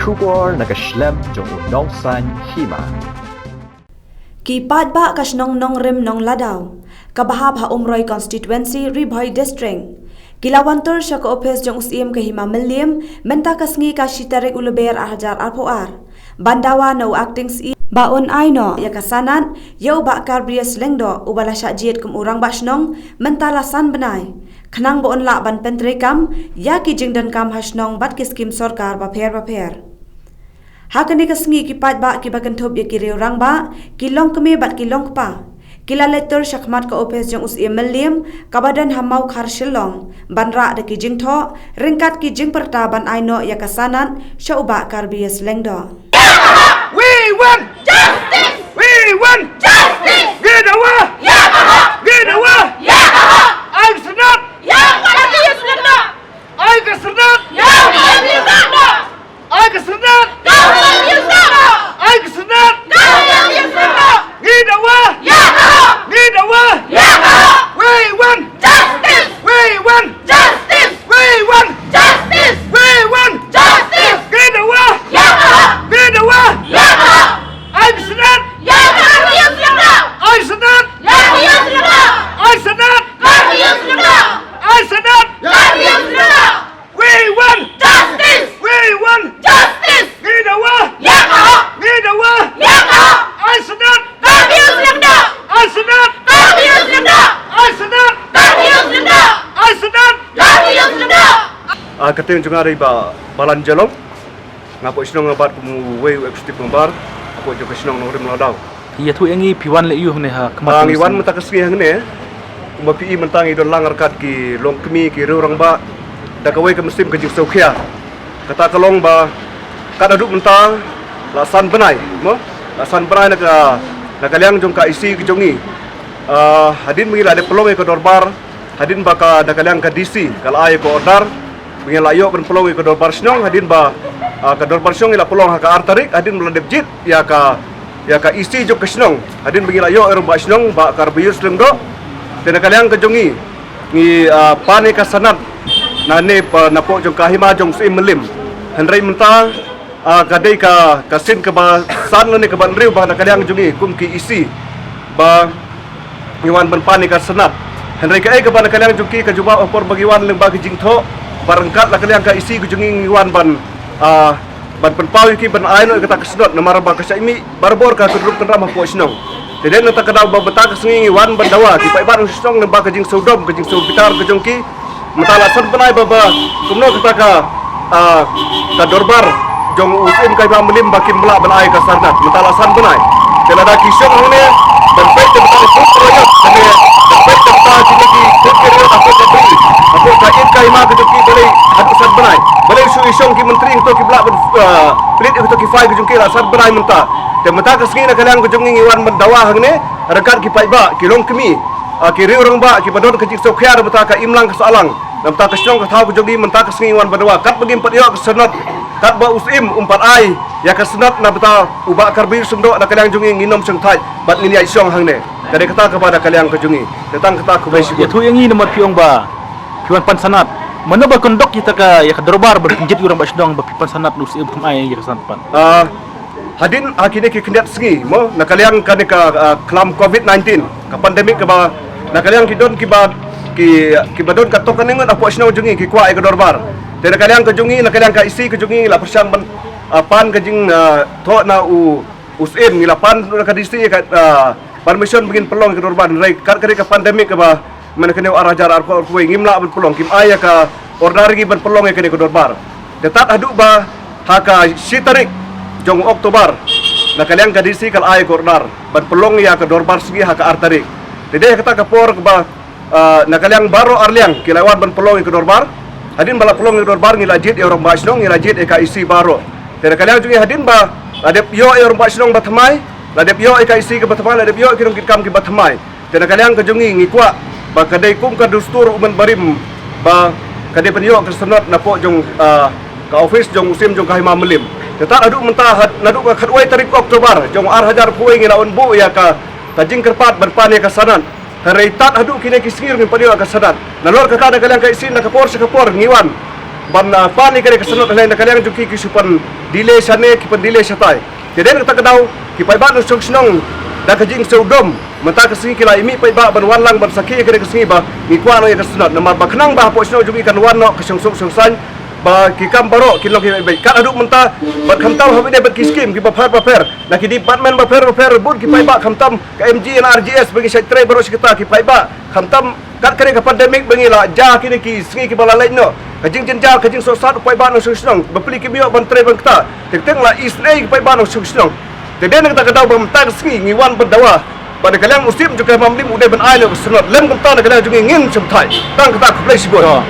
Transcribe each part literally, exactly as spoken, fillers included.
Khubor na ka shlem jong u nongsan hima. Ki paidbah ka shnong Nongrim Nongladaw, kaba hap ha Umroi Constituency, Ri Bhoi District, ki la wan tur sha ka ophis jong u Syiem ka Hima Mylliem mynta ka sngi ka shi tarik u Lber ar hajar arphew ar, ban dawa na u Acting Syiem ba un ai noh ïa ka sanad ïa u Bah Karbius Lyngdoh, uba la shah jied kum u Rangbah Shnong mynta la san bnai, khnang ba un lah ban pyntreikam ïa ki jingdonkam ha shnong bad ki skim sorkar bapher bapher. Ha kane ka sngi ki paidbah kiba kynthup ïa ki riew rangbah, ki longkmie bad ki longkpa, ki la leit tur sha khmat ka ophis jong u Syiem Mylliem kaba don ha Mawkhar Shillong, ban rah da ki jingthoh ryngkat ki jingpyrta ban ai noh ïa ka sanad sha u Bah Karbius Lyngdoh. We want justice! We want justice! Ngi dawa! Ïa ka hok! Ngi dawa! Ïa ka hok! Ai ka sanad! Ïa ka sanad! Ai ka sanad! Ïa ka sanad! Ai ka sanad! Ai ka sanad! Ngi dawa! Ngi dawa! We want justice! We want justice! We want justice! We want justice! Ngi dawa! Ngi dawa! Ai ka sanad! Ai ka sanad! Ai ka sanad! Ai ka sanad! We want justice! We want justice! Ngi dawa! Ïa ka hok! Ngi dawa! Ïa ka hok! Ai sanad! Karbius Lyngdoh! Ai sanad! Karbius Lyngdoh! Ai sanad! Karbius Lyngdoh! Ai sanad! Karbius Lyngdoh! Ah, ka kyrteng jong nga dei Bah Balan Jalong. Nga hapoh shnong nga bat kum uwei u executive member hapoh jong ka shnong Nongrim Nongladaw. Ïathuh ïa ngi phi wan leh aïu hangne ha khmat. Ah, ngi wan mynta ka sngi hangne. Kumba phi i mynta ngi don lang ryngkat ki longkmie, ki riew rangbah da kawei ka mynsiem ka jingsngewkhia. Kata ka long ba kat haduh mynta la san bnai, mo? La san bnai na ka, na ka liang jong ka E C ka jong ngi. Ah, hadien ba ngi la dep pynlong ïa ka dorbar, hadien ba ka, na ka liang ka D C ka la ai ka order ba ngin lah ïoh ban pynlong ïa ka dorbar shnong, hadien ba, ah, ka dorbar shnong ngi la pynlong ha ka ar tarik, hadien ba la dep jied ïa ka, ïa ka E C jong ka shnong, hadien ba ngi la ïoh ïa u rangbah shnong Bah Karbius Lyngdoh. Te na ka liang ka jong ngi, ngi, ah, pan ïa ka sanad na ne pa, napoh jong ka hima jong u Syiem Mylliem. Hynrei mynta, ah, ka dei ka, ka sien kaba san lane kaba hynriew ba na ka liang jong ngi kum ki E C ba ngi wan ban pan ïa ka sanad. Hynrei kaei kaba na ka liang jong ki ka jubab ha por ba ngi wan lyngba ki jingthoh, ba ryngkat na ka liang ka E C ka jong ngi ngi wan ban, ah, ban pynpaw ïa ki ban ai noh ïa kata ka sanad, namar ba ka shah mih barabor ka kynrum kynram hapoh shnong. Te dei na kata ka daw ba mynta ka sngi ngi wan ban dawa ki paidbah nongshong shnong lyngba ka jingsngewdom, ka jingsngewbitar ka jong ki. Mynta la san bnai ba, ba kumno kata ka, ah, ka dorbar jong u Syiem ka hima Mylliem ba kim lah ban ai ka sanad. Mynta la san bnai. Te lada ki shong hangne ban peit te mynta ki put ki rayot, kane ban peit te mynta kine ki put ki rayot hapoh ka bri, hapoh ka ïing ka hima ka jong ki, balei haduh san bnai? Balei shu i shong ki myntri hangto kim lah ban, ah, pynleit hangto ki file ka jong ki, la san bnai mynta. Te mynta ka sngi na ka liang ka jong ngi ngi wan ban dawa hangne ryngkat ki paidbah, ki longkmie, ah, ki riew rangbah kiba don ka jingsngewkhia na bynta ka imlang ka sahlang, na bynta ka shnong ka thaw ka jong ngi. Mynta ka sngi ngi wan ban dawa katba ngim pat ïoh ka sanad, katba u Syiem um pat ai ïa ka sanad na bynta u Bah Karbius Lyngdoh na ka liang jong ngi, ngin ym shongthait bad ngin ïaid shong hangne. Ka dei kata kaba na ka liang ka jong ngi. Te tang kata, khublei shibun. Ïathuh ïa ngi namar phi ong ba phi wan pan sanad. Mano ba kyndok ïa kata ka, ïa ka dorbar ban pynjied ïa u rangbah shnong ba phi pan sanad, u Syiem um ai ïa ka sanad pat? Ah, hadien ha kine ki khyndiat sngi, mo, na ka liang kane ka, ah, khlam covid nineteen, ka pandemic kaba, na ka liang ki don kiba, ki, kiba don ka tong ka nengwit hapoh shnong jong ngi ki kwah ïa ka dorbar. Te na ka liang ka jong ngi, na ka liang ka E C ka jong ngi la pyrshang ban, ah, pan ka jing, ah, thoh na u, u Syiem, ngi la pan na ka D C ka, ah, permission ba ngin pynlong ïa ka dorbar, hynrei kat ka dei ka pandemic kaba mynta kane u ar hajar arphew arphew wei ngim lah ban pynlong, kim ai ïa ka order ïa ngi ban pynlong ïa kane ka dorbar. Te tad haduh ba ha ka shi tarik jong October, na ka liang ka D C ka la ai ka order ban pynlong ïa ka dorbar sngi ha ka ar tarik. Te dei ha kata ka por kaba, ah, na ka liang baroh ar liang ki la wan ban pynlong ïa ka dorbar. Hadien ba la pynlong ïa ka dorbar ngi la jied ïa u rangbah shnong, ngi la jied ïa ka E C baroh. Te na ka liang jong ngi hadien ba la dep ïoh ïa u rangbah shnong ba thymmai, la dep ïoh ïa ka E C kaba thymmai, la dep ïoh ïa ki nongkitkam kiba thymmai. Te na ka liang ka jong ngi ngi kwah ba ka dei kum ka dustur u mynbarim ba ka dei ban ïoh ka sanad napoh jong, ah, ka office jong u Syiem jong ka hima Mylliem. Te tad haduh mynta, had-, naduh ka khatwei tarik October jong ar hajar arphew wei ngi la wan buh ïa ka, ka jingkyrpad ban pan ïa ka sanad. Hynrei tad haduh kine ki sngi ruh ngim pat ïoh ïa ka sanad. Nalor kata na ka liang ka E C na ka por sha ka por ngi wan Ban, ah, pan ïa kane ka sanad, hynrei na ka liang jong ki ki shu pyndelay shane, ki pyndelay shatai. Te dei na kata ka daw ki paidbah nongshong shnong da ka jingsngewdom mynta ka sngi ki la ïa mih paidbah ban wan lang ban sakhi ïa kane ka sngi ba ngi kwah noh ïa ka sanad, namar ba khnang ba hapoh shnong jong ngi kan wan noh ka shongsuk shongsaiñ, ba ki kam baroh kin long kiba beit kat haduh mynta. Bad khamtam ha kine bad ki skim kiba pher bapher na ki department bapher bapher, bun ki paidbah, khamtam ka M G and R G S ba ngi shait trei baroh shi katta, ki paidbah, khamtam kat kane ka pandemic ba ngi la jia kine ki sngi kiba la leit noh, ka jingjynjar, ka jingsohsat u paidbah nongshong shnong, bapli kim ïoh ban trei ban kta, teng teng la isynei ki paidbah nongshong shnong. Te dei na kata ka daw ba mynta ka sngi ngi wan ban dawa ba da ka liang u Syiem jong ka Hima Mylliem u dei ban ai noh ka sanad, lem kumta na ka liang jong ngi ngin shym thait. Tang kata, khublei shibun. To.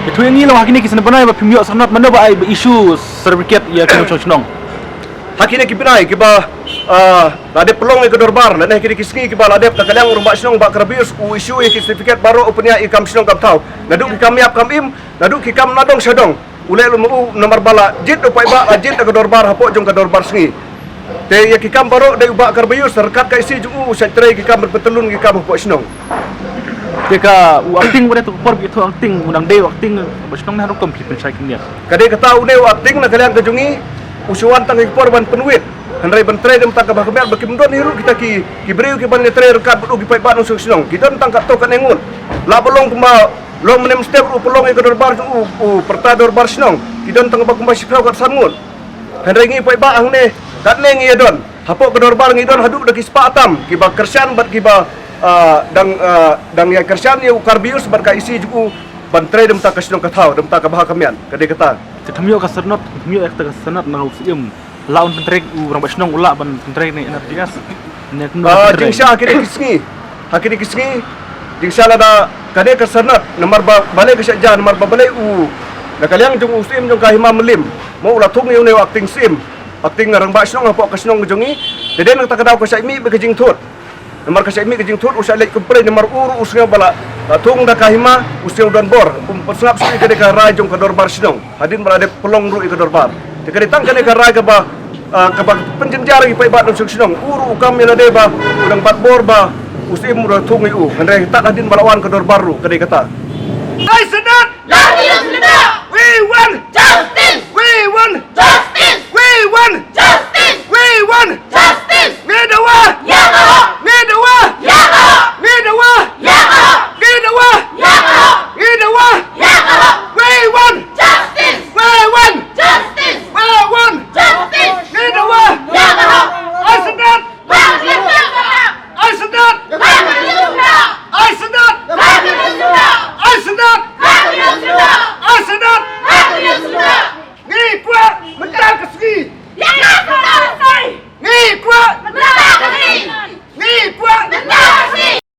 Ïathuh ïa ngi long ha kine ki snem bnai ba phim ïoh sanad, mano ba ai ba issue certificate ïa ki nongshong shnong? Ha kine ki bnai kiba, ah, la dep pynlong ïa ka dorbar, lane ha kine ki sngi kiba la dep, na ka liang u rangbah shnong Bah Karbius u issue ïa ki certificate baroh, u pynïaid ïa ki kam shnong kam thaw, naduh ki kam ïap kam im, naduh ki kam na dong sha dong. U leh lum u namar ba la jied u paidbah, la jied da ka dorbar hapoh jong ka dorbar sngi. Te ïa ki kam baroh dei u Bah Karbius ryngkat ka E C jong u u shait trei ki kam, ban pyntyllun ki kam hapoh shnong. Te ka u acting, wat ïa tu ka por ba ïathuh acting, u nang dei u acting ba shnong ne ha rukom phi pynshai kyndiat? Ka dei kata, une u acting na ka liang ka jong ngi u shu wan tang ka por ban pynwit. Hynrei ban trei da mynta ka bha ka miat ba kim don hi ruh kita ki, ki briew ki ban ïatrei ryngkat bad u, ki paidbah nongshong shnong. Ki don tang katto katne ngut. Lah ba long kumba long mynne mynstep ruh u pynlong ïa ka dorbar jong u, u pyrta dorbar shnong, ki don tang ba kumba shiphew kat san ngut. Hynrei ngi paidbah hangne katne ngi ïa don. Hapoh ka dorbar ngi don haduh da ki spah tam kiba kyrshan bad kiba, ah, dang, ah, dang ïa kyrshan ïa u Karbius bad ka E C jong u ban trei da mynta ka shnong ka thaw, da mynta ka bha ka miat. Ka dei kata. Te kham ïoh ka sanad, kham ïoh ïa kata ka sanad na u Syiem. Lah un pyntrei, u rangbah shnong u lah ban pyntrei ne N R G S? Ne kumno? Ah, pyntrei? Jingshisha ha kine ki sngi, ha kine ki sngi, jingshisha lada kane ka sanad, namar ba balei ka shah jia, namar ba balei u, na ka liang jong u Syiem jong ka Hima Mylliem, mo, u la thung ïa une u acting Syiem, acting rangbah shnong hapoh ka shnong ka jong ngi. Te dei na kata ka daw ka shah mih bad ka jingthut. Namar ka shah mih ka jingthut, u shah leit complain namar u ruh u sngew ba la, la thung da ka hima, u sngew don bor, um pynsngap shuh ïa kane ka rai jong ka dorbar shnong hadien ba la dep pynlong ruh ïa ka dorbar. Te ka dei tang kane ka rai kaba, ah, kaba pynjynjar ïa ki paidbah nongshong shnong. U ruh u kam ïa lade ba u dang bat bor ba u Syiem u la thung ïa u. Hynrei tad hadien ba la wan ka dorbar ruh ka dei kata. Ai sanad! We want justice! We want justice! We want justice! We want justice! Ngi dawa! Ïa ka hok! Ngi dawa! Ïa ka hok! Ngi dawa! Ïa ka hok! Ngi dawa! Ïa ka hok! Ngi dawa! Ïa ka hok! We want justice! We want justice! We want justice! Ngi dawa! Ïa ka hok! Ai sanad! Ai sanad! Ai sanad! Ai sanad! Ai sanad! Ai sanad! Ngi kwah mynta ka sngi.